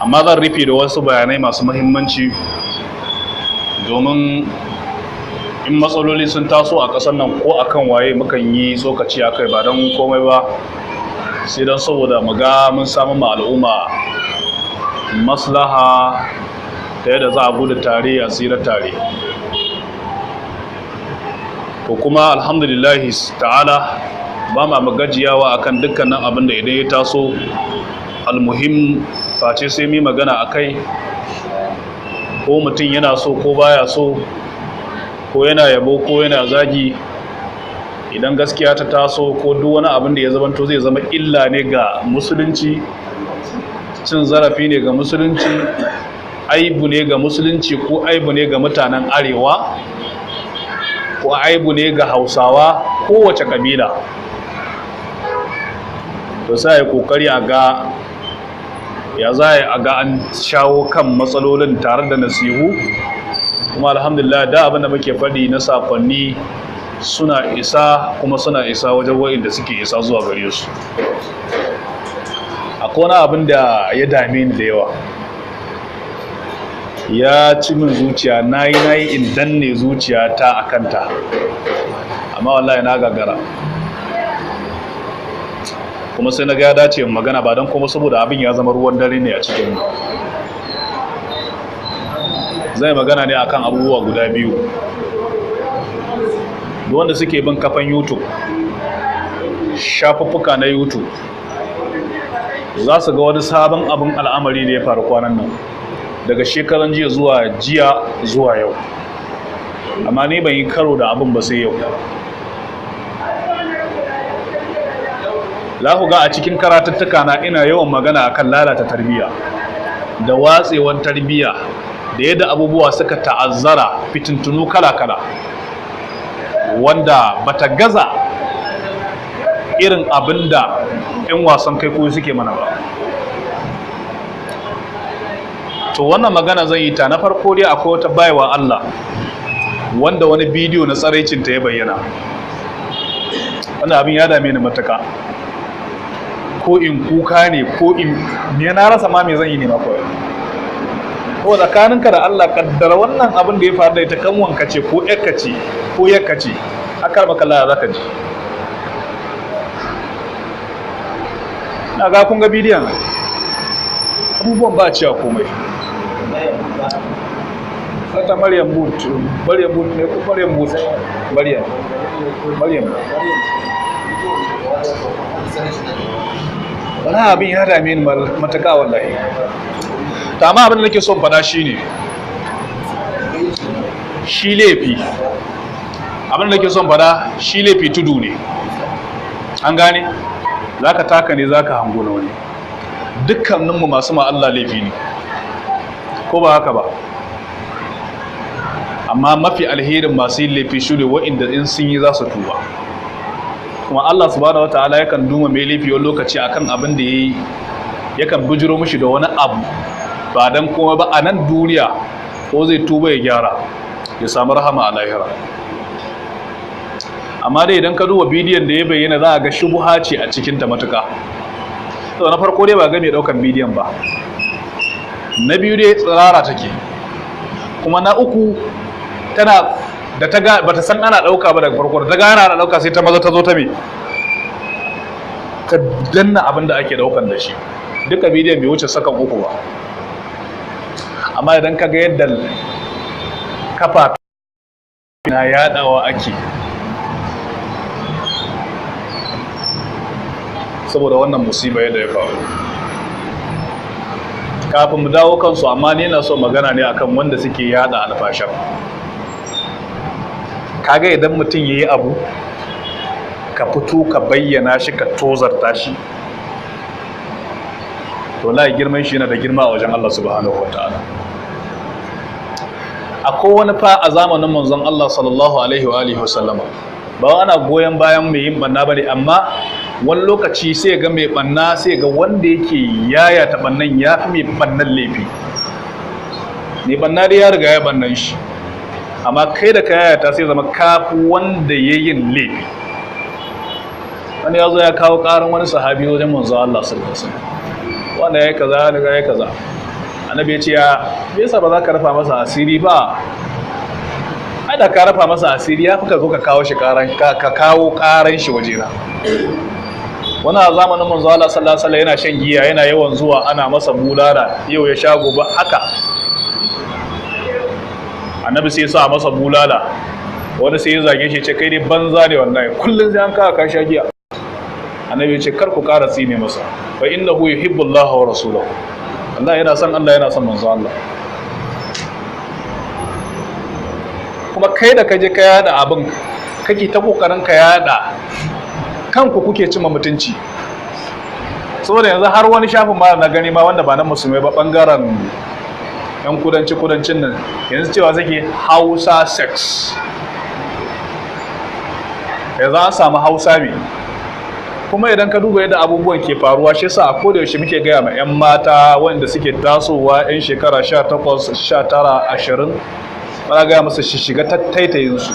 Amma zan rufe da wasu bayanai masu muhimmanci, domin in matsaloli sun taso a ƙasar nan ko akan waye mukan yi tsokaci a kai, ba don komai ba sai don saboda mu ga mun samu ma al'umma maslaha ta yadda za a gudu tare a tsira tare. To kuma alhamdulillahi ta'ala ba ma gajiyawa akan dukkanin abin da idan ya taso almuhim face sai mu magana akai, ko mutum yana so ko baya so, ko yana yabo ko yana zagi. Idan gaskiya ta taso ko duk wani abin da ya zamanto zai zama illa ne ga musulunci, cin zarafi ne ga musulunci, aibu ne ga musulunci, ko aibu ne ga mutanen arewa, ko aibu ne ga Hausawa, kowace kabila, to sai ya kokari a ga ya za a ga an shawo kan matsalolin tare da nasihu. Kuma alhamdulillah da abin da muke faɗi na sakonni suna isa, kuma suna isa wajen wa'inda suke isa zuwa gare su. Akwai wani abin da ya dame ni da yawa, ya ci min zuciya, nayi nayi in danne zuciya ta a kanta, amma wallahi na gagara. Kuma sai na ga ya dace in magana, ba don kuma saboda abin ya zama ruwan dare ne a cikin mu. Zai magana ne akan abubuwa guda biyu. Duk wanda suke bin kafan YouTube, shafuffuka na YouTube, za su ga wani sabon abin al'amari da ya faru kwanan nan, daga shekaran jiya zuwa jiya zuwa yau. Amma ni ban yi karo da abin ba sai yau. Za ku ga a cikin karatuttuka na ina yawan magana akan lalata tarbiyya da watsewan tarbiyya da yadda abubuwa suka ta'azzara, fitintunu kala-kala, wanda bata gaza irin abin da 'yan wasan kwaikwayo suke mana ba. To wannan magana zan yi ta na farko dai, akwai wata baiwa Allah wanda wani bidiyo na tsaraicinta ya bayyana. Wannan abin ya dame ni matuka. Ko in kuka ne ko in me, na rasa ma me zan yi ne ma kawai. Ko tsakaninka da Allah, kaddara wannan abin da ya faru da ita kanwanka ce ko ƴarka ce ko yakka ce, akar maka Allah zaka ji. Na ga kun ga bidiyon, abubuwan ba a cewa komai. Wata Maryam Boot, Maryam Boot ne ko Maryam Boot? Maryam. Maryam. Wani abin ya dame ni matuƙa wallahi. To amma abin da nake son faɗa shine, shi laifi, abin da nake son faɗa shi laifi tudu ne. An gane? Zaka taka ne, zaka hango na wani. Dukkaninmu masu ma Allah laifi ne, ko ba haka ba? Amma mafi alherin masu yin laifi shi ne wa'inda in sun yi za su tuba. Kuma Allah subhanahu wataala yakan duma mai laifi wani lokaci akan abin da yayi, yakan bijiro mishi da wani abu ba dan kuma ba a nan duniya, ko zai tuba ya gyara ya samu rahama a lahira. Amma dai idan ka duba bidiyon da ya bayyana, za a ga shubuha ce a cikin ta matuka. To na farko dai ba ga mai daukan bidiyon ba, na biyu dai tsirara take, kuma na uku tana da ta ga bata san ana dauka ba daga farko, da ta ga ana dauka sai ta maza ta zo ta me ta danna abin da ake daukan da shi. Duka bidiyon bai wuce sakan uku ba, amma idan ka ga yadda kafa na yadawa ake saboda wannan musiba yadda ya faru. Kafin mu dawo kansu, amma ni na so magana ne akan wanda suke yada alfashan. Kaga idan mutum yayi abu, ka fito ka bayyana shi, ka tozarta shi, to wallahi girman shi yana da girma a wajen Allah subhanahu wataala. Akwai wani fa a zamanin manzon Allah sallallahu alaihi wa alihi wasallama, ba ana goyon bayan mai yin banna bane, amma wani lokaci sai ga mai banna, sai ga wanda yake yayata bannan ya fi mai bannan laifi. Mai banna dai ya riga ya bannan shi, amma kai da ka yayata sai zama kafi wanda ya yin laifi. Wani ya zo ya kawo ƙarin wani sahabi wajen manzo Allah sallallahu alaihi wasallam, wanda ya yi kaza, ya riga ya kaza. Annabi ya ce ya me yasa ba za ka rafa masa asiri ba? Ai da ka rafa masa asiri ya fi ka zo ka kawo shi karan ka kawo karan shi wajena. Wani a zamanin manzo Allah sallallahu alaihi wasallam yana shan giya, yana yawan zuwa ana masa bulala, yau ya sha gobe haka. Annabi sai ya sa masa bulala, wani sai ya zage shi ya ce kai dai banza ne wallahi, kullun sai an kawo ka sha giya. Annabi ya ce kar ku ƙara tsine masa, fa innahu yuhibbu Allah wa rasulahu. Allah yana son Allah, yana son manzo Allah. Kuma kai da kaje ka yada abin, kake ta kokarin ka yada, kanku kuke cima mutunci. Saboda yanzu har wani shafin ma na gani ma wanda ba na musulmai ba, bangaren yan kudanci kudancin nan, yanzu cewa suke Hausa sex. Yanzu an samu Hausa me. Kuma idan ka duba yadda abubuwan ke faruwa, shi yasa a koda yaushe muke gaya ma 'yan mata wanda suke tasowa 'yan shekara 18, 19, 20, muna gaya musu su shiga tattaitayinsu.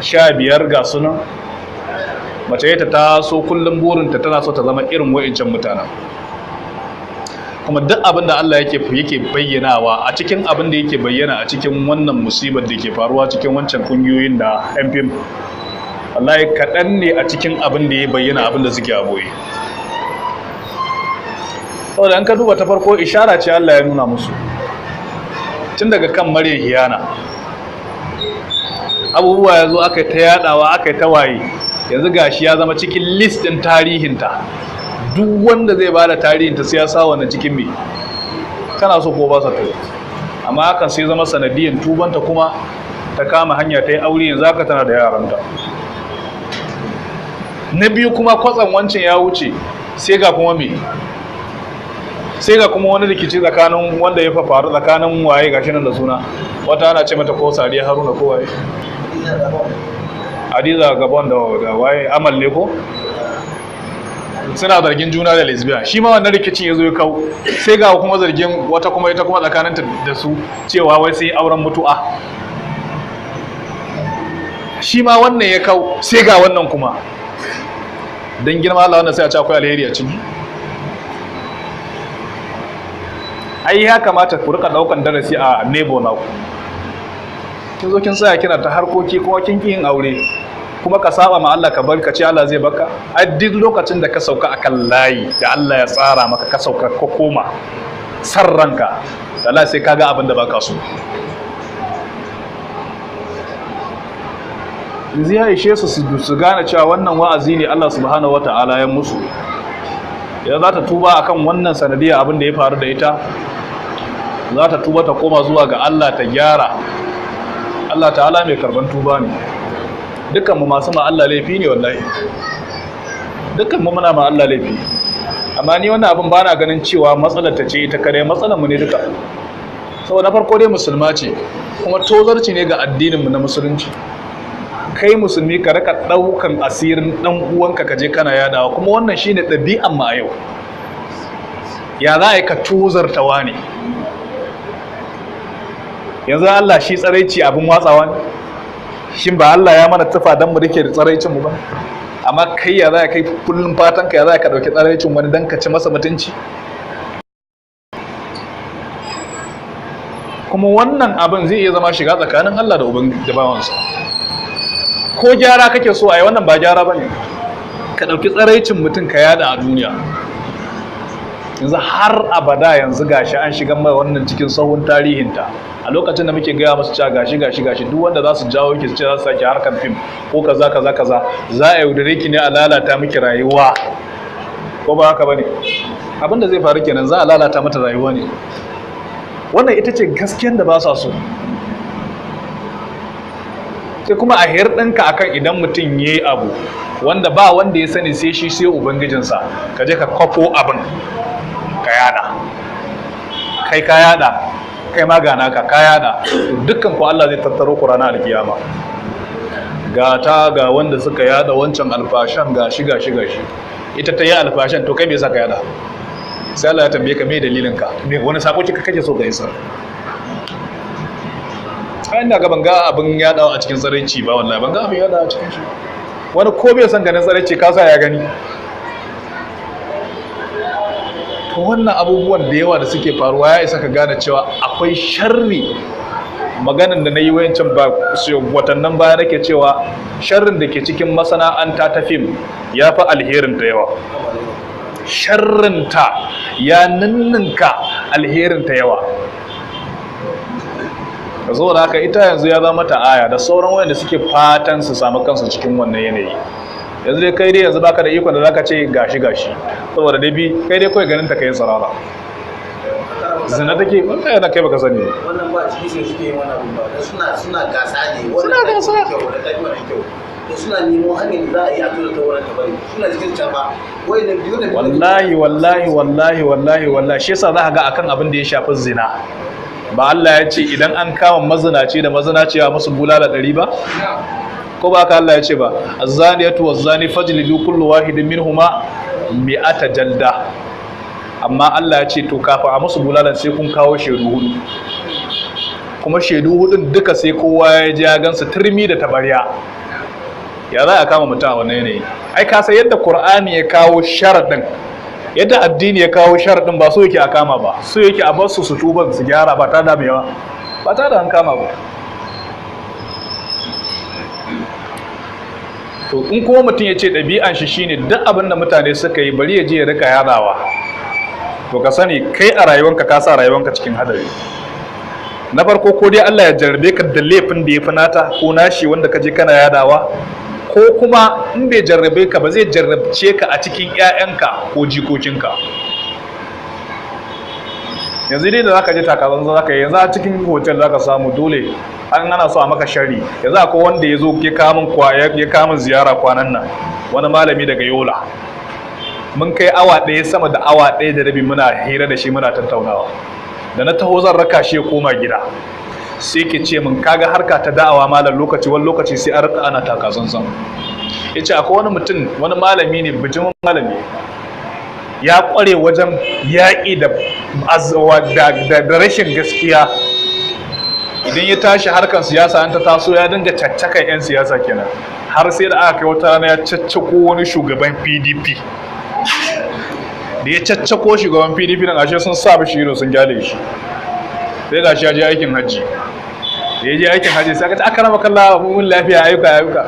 15 ga sunan mace ta taso kullum burinta tana so ta zama irin wa'incan mutanen. Kuma duk abin da Allah yake bayyanawa a cikin abin da yake bayyana a cikin wannan musibar da ke faruwa cikin wancan kungiyoyin da 'yan fim, wallahi kaɗan ne a cikin abin da ya bayyana abin da suke a boye. Saboda an ka duba ta farko, ishara ce Allah ya nuna musu tun daga kan Maryam Hiyana. Abubuwa ya zo aka yi ta yadawa, aka yi ta waye, yanzu gashi ya zama cikin list ɗin tarihinta. Duk wanda zai ba da tarihinta sai ya sa wannan cikin me kana so ko ba sa to. Amma hakan sai zama sanadiyan tubanta, kuma ta kama hanya ta yi aure, yanzu haka tana da yaranta. Na biyu kuma kwatsan wancan ya wuce, sai ga kuma me, sai ga kuma wani rikici tsakanin wanda ya faru tsakanin waye gashi nan da suna wata ana ce mata ko Sadiya Haruna ko waye, Hadiza Gabon da waye Amal ne ko, suna zargin juna da lesbian. Shi ma wannan rikicin ya zo ya kau, sai ga kuma zargin wata kuma ita kuma tsakaninta da su cewa wai sai auren mutu'a. Shi ma wannan ya kau, sai ga wannan kuma. Don girma Allah wannan sai a ce akwai alheri a ciki. Ai ya kamata ku rika daukan darasi a nebo na ku. Kin zo kin tsaya kina ta harkoki kuma kin ki yin aure, kuma ka saba ma Allah, ka bar ka ce Allah zai baka. Ai duk lokacin da ka sauka akan layi da Allah ya tsara maka, ka sauka ka koma san ranka, Allah sai ka ga abin da baka so. Yanzu ya ishe su su gane cewa wannan wa'azi ne Allah subhanahu wata'ala ya musu. Ya za ta tuba akan wannan sanadiyar abin da ya faru da ita, za ta tuba ta koma zuwa ga Allah ta gyara. Allah ta'ala mai karban tuba ne. Dukkan mu masu ma Allah laifi ne wallahi, dukkan mu muna ma Allah laifi. Amma ni wannan abin bana ganin cewa matsalar ta ce ita kare, matsalar mu ne duka. Saboda na farko dai musulma ce, kuma tozarci ne ga addinin mu na musulunci. Kai musulmi ka raka daukan asirin dan uwanka ka je kana yadawa, kuma wannan shine ɗabi'an mu a yau. Ya za a yi ka tozarta wani? Yanzu Allah shi tsaraici abin watsawa ne? Shin ba Allah ya mana tufa don mu rike da tsaraicin mu ba? Amma kai ya za ka kai kullum fatan ka ya za ka dauki tsaraicin wani dan ka ci masa mutunci? Kuma wannan abin zai iya zama shiga tsakanin Allah da uban da bawansa. Ko gyara kake so a yi, wannan ba gyara ba ne. Ka ɗauki tsaraicin mutum ka yada a duniya. Yanzu har abada yanzu gashi an shiga mai wannan cikin sahun tarihinta. A lokacin da muke gaya masu cewa gashi gashi gashi, duk wanda za su jawo ki su ce za su sake harkar fim ko kaza kaza kaza, za a yaudare ki ne a lalata miki rayuwa. Ko ba haka bane? Abin da zai faru kenan, za a lalata mata rayuwa ne. Wannan ita ce gaskiyar da ba sa so. Sai kuma a hir ɗinka akan idan mutum ya yi abu wanda ba wanda ya sani sai shi sai ubangijinsa, ka je ka kwafo abin ka yada. Kai ka yada, kai ma gana ka ka yada, dukkan ku Allah zai tattaro ku ranar alkiyama. Ga ta ga wanda suka yada wancan alfashan, gashi gashi gashi, ita ta yi alfashan, to kai me yasa ka yada? Sai Allah ya tambaye ka me dalilin ka, me wani sako kika kake so ka isar? Ai ina ga ban ga abin yadawa a cikin tsaraici ba, wallahi ban ga abin yadawa a cikin shi. Wani ko bai san ganin tsaraici ka sa ya gani. Wannan abubuwan da yawa da suke faruwa ya isa ka gane cewa akwai sharri. Maganan da na yi wayancan ba watannin baya nake cewa sharrin da ke cikin masana'anta ta fim ya fi alherin ta yawa. Sharrinta ya ninninka alherin ta yawa. Saboda haka ita yanzu ya zama ta aya da sauran wayanda suke fatan su samu kansu cikin wannan yanayi. Yanzu dai kai dai yanzu baka da ikon da zaka ce gashi gashi, saboda dai bi kai dai kawai ganin ta kai sarara zina take, wannan yana kai baka sani ba. Wannan ba ciki sai suke yin wannan abun ba, dan suna gasa ne. Suna gasa. Kyau, wannan tafi wannan kyau. To suna nemo hanyar da za a yi a tura ta wannan tabari. Suna cikin can ba. Wai da biyu da biyu. Wallahi wallahi wallahi wallahi wallahi, shi yasa zaka ga akan abin da ya shafi zina, ba Allah ya ce idan an kama mazinaci da mazinaciya musu bulala 100 ba? Ko ba ka Allah ya ce ba? Az-zaniyatu waz-zani fajlidu kullu wahidin minhuma mi'ata jalda. Amma Allah ya ce to kafin a musu bulalan sai kun kawo shaidu hudu. Kuma shaidu hudun duka sai kowa ya ji ya gansu turmi da tabarya. Ya za a kama mutum a wannan yanayi? Ai ka san yadda Qur'ani ya kawo sharadin, yadda addini ya kawo sharadin, ba so yake a kama ba, so yake a bar su su tuba su gyara ba ta da mai yawa, ba ta da an kama ba. To in kuma mutum ya ce ɗabi'an shi shine duk abin da mutane suka yi bari ya je ya rika yadawa, to ka sani kai a rayuwanka ka sa rayuwanka cikin hadari. Na farko ko dai Allah ya jarrabe ka da laifin da ya fi nata ko nashi wanda ka je kana yadawa, ko kuma in bai jarrabe ka ba zai jarrabce ka a cikin 'ya'yanka ko jikokinka. Yanzu dai da zaka je takazan zaka yi yanzu a cikin hotel zaka samu dole an ana so a maka shari. Yanzu akwai wanda ya zo ya kawo min ziyara kwanan nan, wani malami daga Yola. Mun kai awa ɗaya, sama da awa ɗaya da rabi muna hira da shi muna tattaunawa. Da na taho zan raka shi ya koma gida, sai ke ce min kaga harka ta da'awa malam, lokaci wani lokaci sai an rika ana taka zanzan. Ya ce akwai wani mutum, wani malami ne, bijimin malami, ya kware wajen yaƙi da da rashin gaskiya. Idan ya tashi harkar siyasa an ta taso ya dinga caccakan 'yan siyasa kenan, har sai da aka kai wata rana ya caccako wani shugaban PDP. Da ya caccako shugaban PDP nan, ashe sun sa mishi ido sun gyale shi. Sai gashi ya je aikin hajji. Da ya je aikin hajji sai aka ce aka rama kalla mun lafiya ayyuka ayyuka.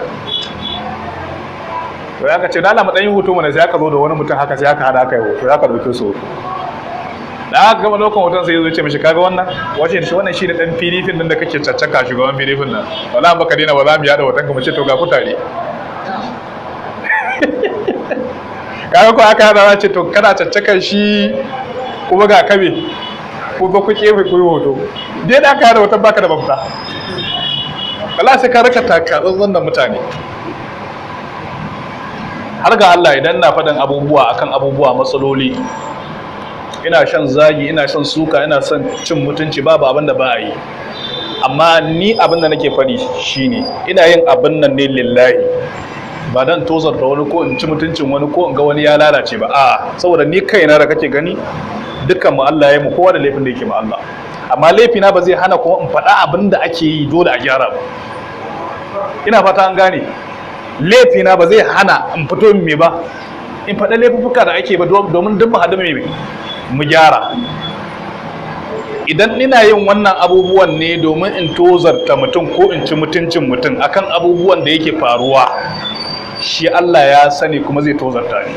To ya ka ce dala mu dan yi hoto mana, sai aka zo da wani mutum haka sai aka hada aka yi hoto, aka dauke su hoto. Da aka gama daukan hoton sai ya zo ce mishi kaga wannan wace shi wannan shine dan PDP nan da kake caccaka shugaban PDP nan, wallahi baka daina ba za mu yada hoton ka mu ce to ga kutare. Kaga ko aka hada ce to kana caccakan shi kuma ga kabe ko ba ku kefe ku yi hoto. Dai da aka hada hoton baka da mafita. Wallahi sai ka raka taka tsantsan da mutane. Har ga Allah idan na faɗin abubuwa akan abubuwa matsaloli, ina shan zagi, ina shan suka, ina son cin mutunci, babu abin da ba a yi. Amma ni abin da nake faɗi shine ina yin abin nan ne lillahi, ba dan tozarta wani ko in ci mutuncin wani ko in ga wani ya lalace ba. A'a, saboda ni kaina da kake gani dukkan mu Allah ya mu kowa da laifin da yake ma Allah, amma laifina ba zai hana kuma in faɗa abin da ake yi dole a gyara ba. Ina fata an gane. Laifina ba zai hana in fito me ba, in faɗa laifuffuka da ake ba, domin duk mu haɗu me mu gyara. Idan ina yin wannan abubuwan ne domin in tozarta mutum ko in ci mutuncin mutum akan abubuwan da yake faruwa, shi Allah ya sani kuma zai tozarta ni.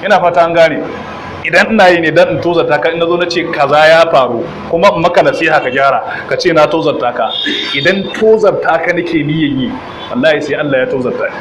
Ina fata an gane. Idan ina yi ne dan in tozarta ka, in nazo na ce kaza ya faru kuma in maka nasiha ka gyara, ka ce na tozarta ka, idan tozarta ka nake niyyar yi, wallahi sai Allah ya tozarta ni.